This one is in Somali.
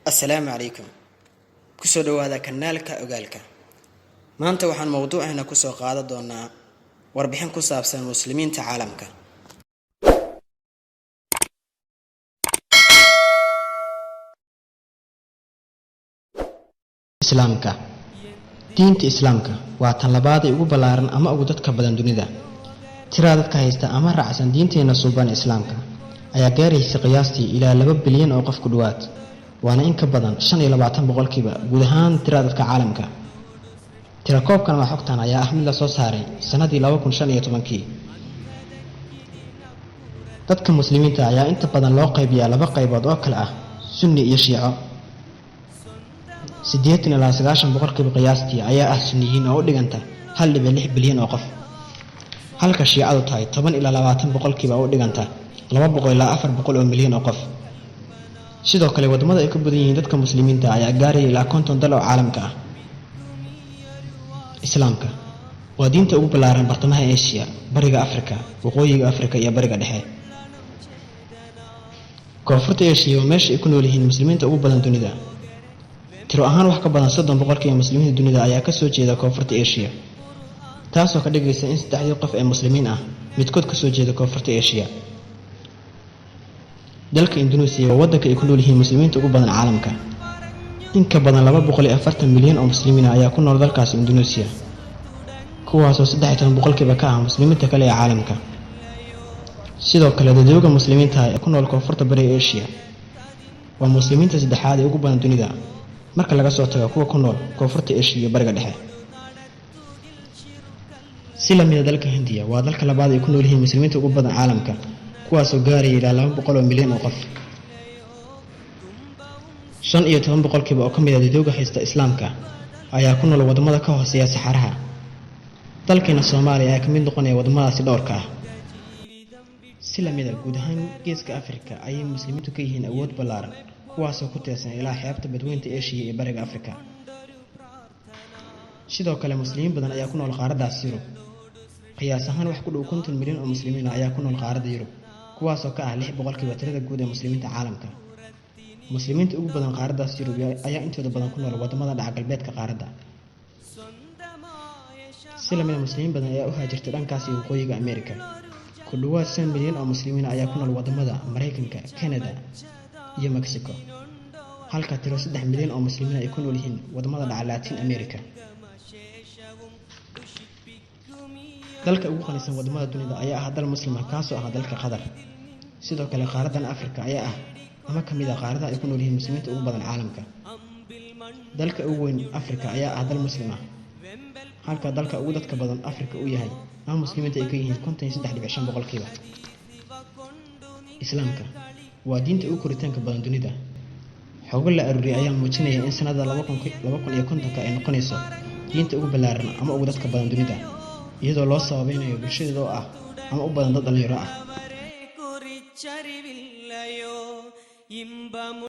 Assalaamu calaykum, kusoo dhawaada kanaalka Ogaalka. Maanta waxaan mowduuceena kusoo qaadan doonaa warbixin ku saabsan Muslimiinta caalamka. Islaamka. Diinta Islaamka waa tan labaad ee ugu ballaaran ama ugu dadka badan dunida. Tirada dadka haysta ama raacsan diinteena suuban Islaamka ayaa gaaraysa qiyaastii ilaa 2 bilyan oo qof ku dhowaad, waana in ka badan 25% guud ahaan tirada dadka caalamka. Tirakoobkan ama xogtan ayaa ah mid la soo saaray sanadii 2015-kii. Dadka Muslimiinta ayaa inta badan loo qaybiyaa laba qaybood oo kale ah Sunni iyo Shiico. 80 ilaa 90% qiyaastii ayaa ah Sunniyiin oo u dhiganta 1.6 bilyan oo qof, halka Shiicadu tahay 10 ilaa 20% oo u dhiganta 200 ilaa 400 oo milyan oo qof. Sidoo kale, wadamada ay ku badan yihiin dadka Muslimiinta ayaa gaaraya ilaa 50 dal oo caalamka ah. Islaamka waa diinta ugu ballaaran bartamaha Asia, Bariga Afrika, Waqooyiga Afrika iyo Bariga Dhexe. Koonfurta Asia waa meesha ay ku nool yihiin Muslimiinta ugu badan dunida. Tiro ahaan, wax ka badan 30% muslimiinta dunida ayaa kasoo jeeda Koonfurta Asia, taasoo ka dhigaysa in saddexdii qof ee Muslimiin ah midkood kasoo jeeda Koonfurta Asia. Dalka Indunuusiya waa wadanka ay ku nool yihiin Muslimiinta ugu badan caalamka. In ka badan 240 milyan oo Muslimiin ah ayaa ku nool dalkaasi Indunuusiya, kuwaasoo 13% ka ah Muslimiinta kale ee caalamka. Sidoo kale, dadweyga Muslimiinta ee ku nool Koonfurta Bariga Asia waa Muslimiinta saddexaad ee ugu badan dunida marka laga soo tago kuwa ku nool Koonfurta Asia iyo Bariga Dhexe. Si lamida, dalka Hindiya waa dalka labaad ay ku nool yihiin Muslimiinta ugu badan caalamka, kuwaasoo gaaraya ilaa 200 oo milyan oo qof. 15% oo ka mid ah dadweyga haysta Islaamka ayaa ku nool wadamada ka hooseeya Saxaraha. Dalkeena Soomaaliya ayaa ka mid noqonaya wadamadaasi dhowrka ah. Si lamida, guud ahaan Geeska Afrika ayay Muslimiintu ka yihiin awood ballaaran, kuwaasoo ku teersan ilaa xeebta Badweynta Eshiya iyo Bariga Afrika. Sidoo kale, Muslimiin badan ayaa ku nool qaaraddaas Yurub. Qiyaas ahaan, wax ku dhow 50 milyan oo Muslimiin ah ayaa ku nool qaaradda Yurub, kuwaasoo ka ah 6% tirada guud ee Muslimiinta caalamka. Muslimiinta ugu badan qaaraddaas Yurub ayaa intooda badan ku nool wadamada dhaca galbeedka qaaradda. Si lamida, Muslimiin badan ayaa u haajirtay dhankaas iyo Waqooyiga Amerika. Ku dhowaad 5 milyan oo Muslimiin ayaa ku nool wadamada Maraykanka, Canada iyo Mexico, halka tiro 3 milyan oo Muslimiin ay ku nool yihiin wadamada dhaca Latin America. Dalka ugu qanisan wadamada dunida ayaa ah dal Muslima, kaasoo ah dalka Qatar. Sidoo kale, qaaradan Afrika ayaa ah ama ka mid ah qaaradaha ay ku nool yihiin Muslimiinta ugu badan caalamka. Dalka ugu weyn Afrika ayaa ah dal Muslim ah, halka dalka ugu dadka badan Afrika uu yahay ama Muslimiinta ay ka yihiin 53.5%. Islaamka waa diinta ugu koritaanka badan dunida. Xogo la aruuriyay ayaa muujinaya in sanada 2050-ka ay noqonayso diinta ugu ballaaran ama ugu dadka badan dunida, iyadoo loo sababeynayo bulshadeeda oo ah ama u badan dad dhalinyaro ah. കുറിച്ചറിവില്ലയോ ഇമ്പമു